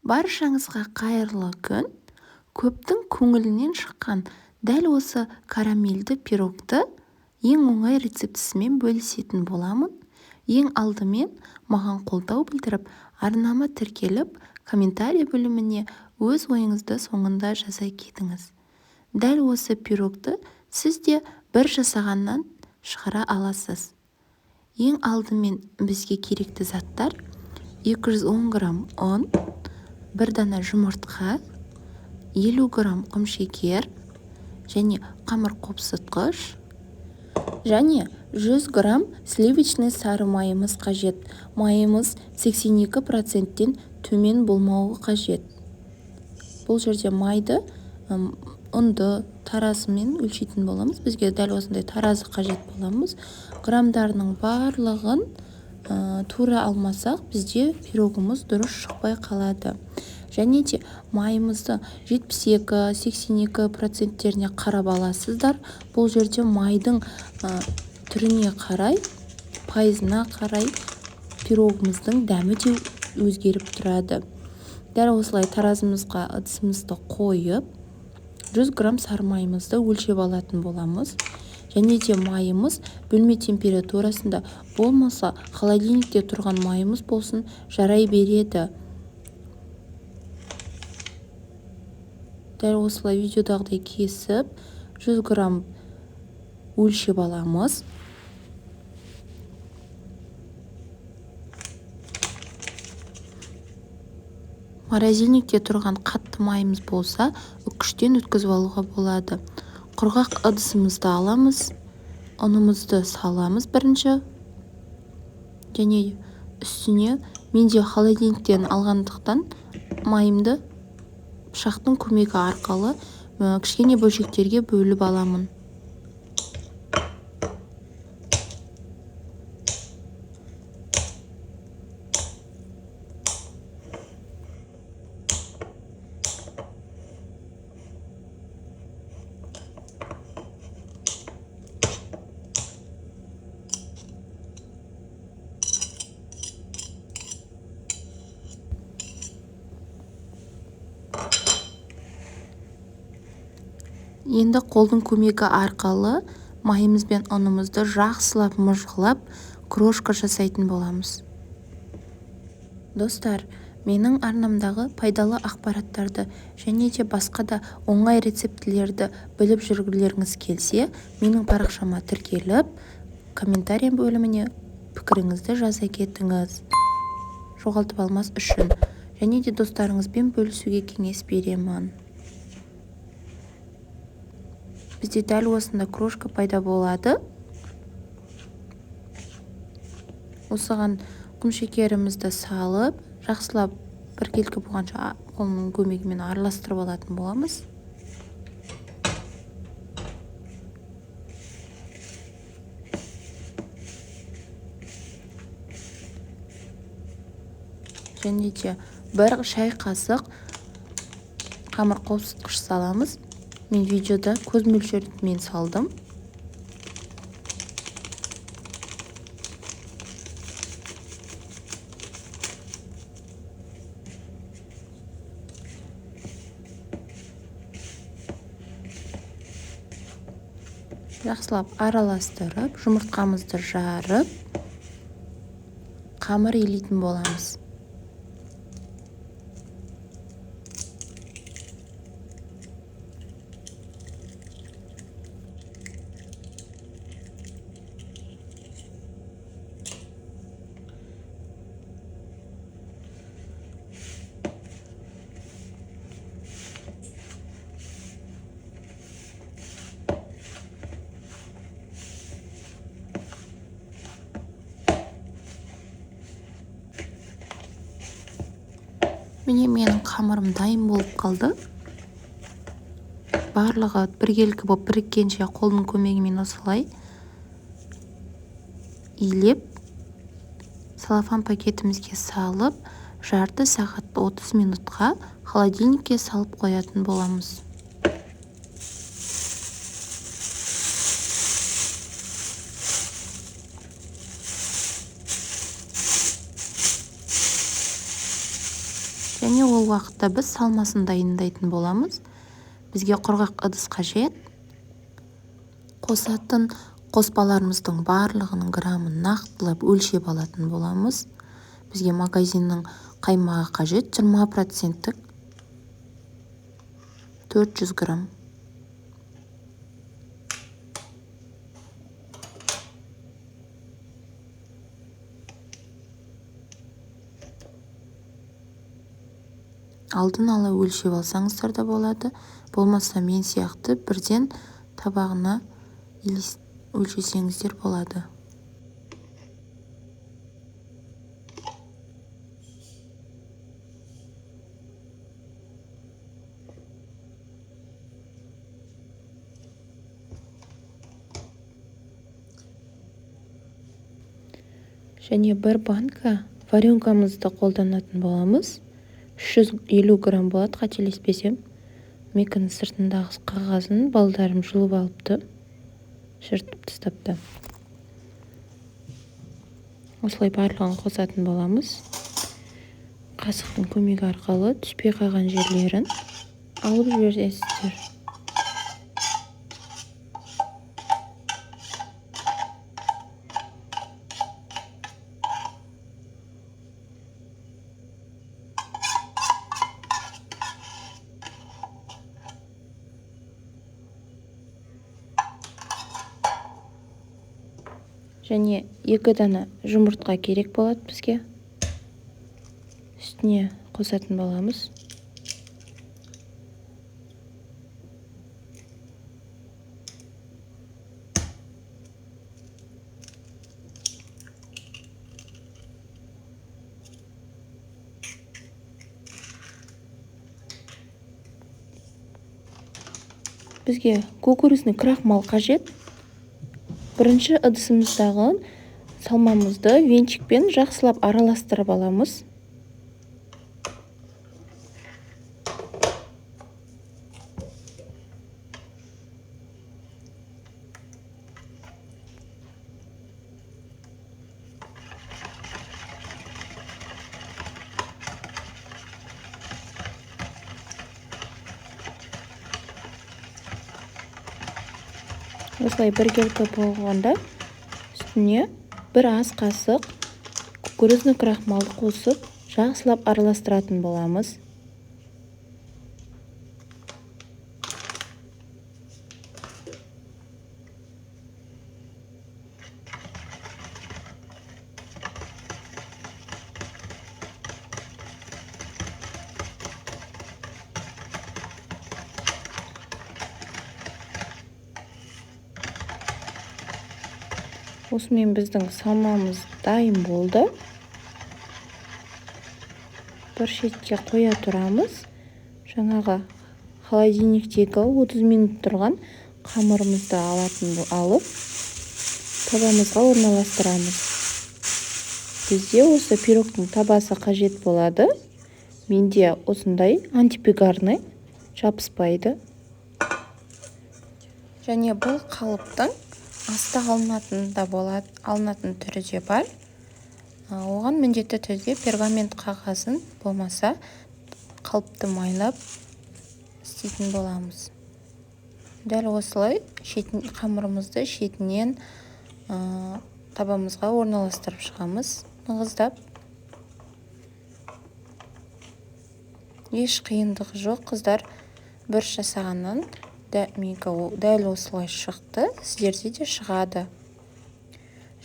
Баршаңызға қайырлы күн! Көптің көңілінен шыққан дәл осы карамельді пирогты ең оңай рецептісімен бөлісетін боламын. Ең алдымен маған қолдау білдіріп, арнама тіркеліп, комментарий бөліміне өз ойыңызды соңында жаза кетіңіз. Дәл осы пирогты сіз де бір жасағаннан шығара аласыз. Ең алдымен бізге керекті заттар: 210 грамм ұн, 1 дана жұмыртқа, 50 грамм құмшекер және қамыр қопсытқыш және 100 грамм сливочный сары майымыз қажет. Майымыз 82%-тен төмен болмауы қажет. Бұл жерде майды, ұнды таразымен өлшейтін боламыз. Бізге дәл осындай таразы қажет боламыз. Граммдарының барлығын тура алмасақ, бізде пирогымыз дұрыс шықпай қалады. Және де майымызды 72-82%-теріне қарап аласыздар. Бұл жерде майдың түріне қарай, пайызына қарай пирогымыздың дәмі де өзгеріп тұрады. Дәл осылай таразымызға ыдысымызды қойып, 100 грамм сары майымызды өлшеп алатын боламыз. Және де майымыз бөлме температурасында болмаса, холодильникте тұрған майымыз болсын, жарай береді. Дәл осылай видеодағыдай кесіп, 100 грамм өлшеп аламыз. Морозильникте тұрған қатты майымыз болса, үккіштен өткізіп алуға болады. Құрғақ ыдысымызды аламыз, ұнымызды саламыз бірінші. Және үстіне менде холодильниктен алғандықтан майымды пышақтың көмегі арқылы кішкене бөлшектерге бөліп аламын. Енді қолдың көмегі арқылы майымыз бен ұнымызды жақсылап мыжғылап, крошка жасайтын боламыз. Достар, менің арнамдағы пайдалы ақпараттарды және де басқа да оңай рецептілерді біліп жүргілеріңіз келсе, менің парақшама тіркеліп, комментарий бөліміне пікіріңізді жаза кетіңіз. Жоғалтып алмас үшін және де достарыңызбен бөлісуге кеңес беремін. Бізде дәл осында крошка пайда болады. Осыған құмшекерімізді салып, жақсылап біркелкі болғанша қолының көмегімен араластырып алатын боламыз. Және де бір шай қасық қамыр қопсытқыш саламыз. Мен видеода көз мөлшерімен салдым. Жақсылап араластырып, жұмыртқамызды жарып, қамыр илейтін боламыз. Міне менің қамырым дайын болып қалды. Барлығы біркелкі болып біріккенше қолдың көмегімен осылай илеп, целлофан пакетімізге салып, жарты сағат 30 минутқа холодильникке салып қоятын боламыз. Және ол уақытта біз салмасын дайындайтын боламыз. Бізге құрғақ ыдыс қажет. Қосатын қоспаларымыздың барлығының грамын нақтылап өлшеп алатын боламыз. Бізге магазиннің қаймағы қажет, 20%-тік 400 грамм. Алдын ала өлшеп алсаңыздар да болады, болмаса мен сияқты бірден табағына өлшесеңіздер болады. Және бір банка варенкамызды қолданатын боламыз. 350 грамм болады, қателеспесем. Мекінің сыртындағы қағазын балдарым жұлып алыпты, жыртып тастапты. Осылай барлығын қосатын боламыз. Қасықтың көмегі арқылы түспей қалған жерлерін алып жібересіздер. Және 2 дана жұмыртқа керек болады бізге. Үстіне қосатын боламыз. Бізге кукурузный крахмал қажет. Бірінші ыдысымыздағы салмамызды венчикпен жақсылап араластырып аламыз. Осылай біркелкі болғанда үстіне бір ас қасық кукурузный крахмалды қосып жақсылап араластыратын боламыз. Осымен біздің салмамыз дайын болды. Бір шетке қоя тұрамыз. Жаңағы холодильниктегі 30 минут тұрған қамырымызды алып табамызға орналастырамыз. Бізде осы пирогтың табасы қажет болады. Менде осындай антипригарный, жабыспайды. Және бұл қалыптың асты алынатын да болады, алынатын түрі де бар. Оған міндетті түрде пергамент қағазын болмаса қалыпты майлап істейтін боламыз. Дәл осылай қамырымызды шетінен табамызға орналастырып шығамыз, нығыздап. Еш қиындығы жоқ, қыздар. Бір жасағаннан менікі дәл осылай шықты, сіздерде де шығады.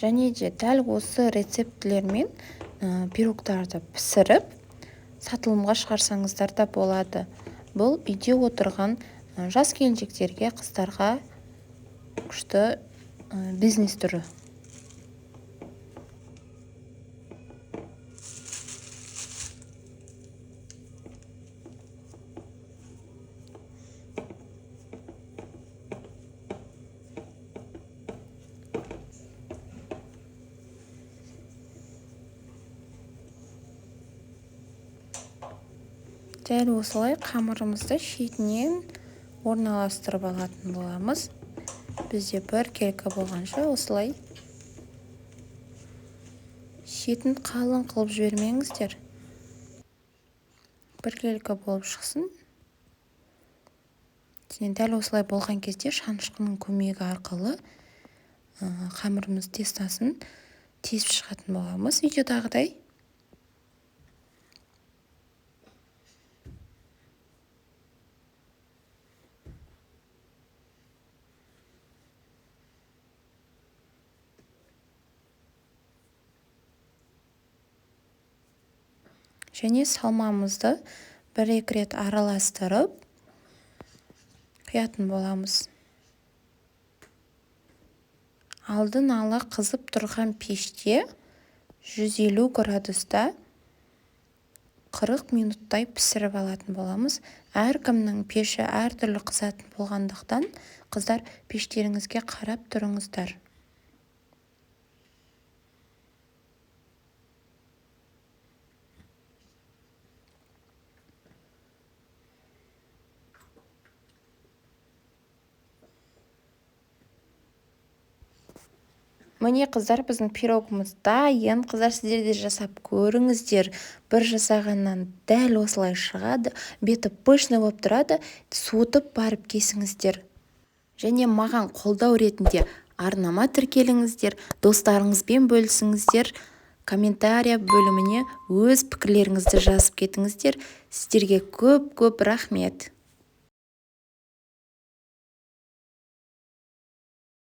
Және де дәл осы рецептілермен пирогтарды пісіріп, сатылымға шығарсаңыздар да болады. Бұл үйде отырған жас келіншектерге, қыздарға күшті бизнес түрі. Дәл осылай қамырымызды шетінен орналастырып алатын боламыз. Бізде біркелкі болғанша осылай шетін қалың қылып жібермеңіздер. Біркелкі болып шықсын. Және дәл осылай болған кезде шанышқының көмегі арқылы қамырымыз тестосын тесіп шығатын боламыз видеодағыдай. Және салмамызды бір-екі рет араластырып құятын боламыз. Алдын ала қызып тұрған пеште 150 градуста 40 минуттай пісіріп алатын боламыз. Әркімнің пеші әртүрлі қызатын болғандықтан, қыздар, пештеріңізге қарап тұрыңыздар. Міне, қыздар, біздің пирогымыз дайын. Қыздар, сіздер де жасап көріңіздер. Бір жасағаннан дәл осылай шығады. Беті пышный болып тұрады. Суытып барып кесіңіздер. Және маған қолдау ретінде арнама тіркеліңіздер, достарыңызбен бөлісіңіздер, комментария бөліміне өз пікірлеріңізді жазып кетіңіздер. Сіздерге көп-көп рахмет.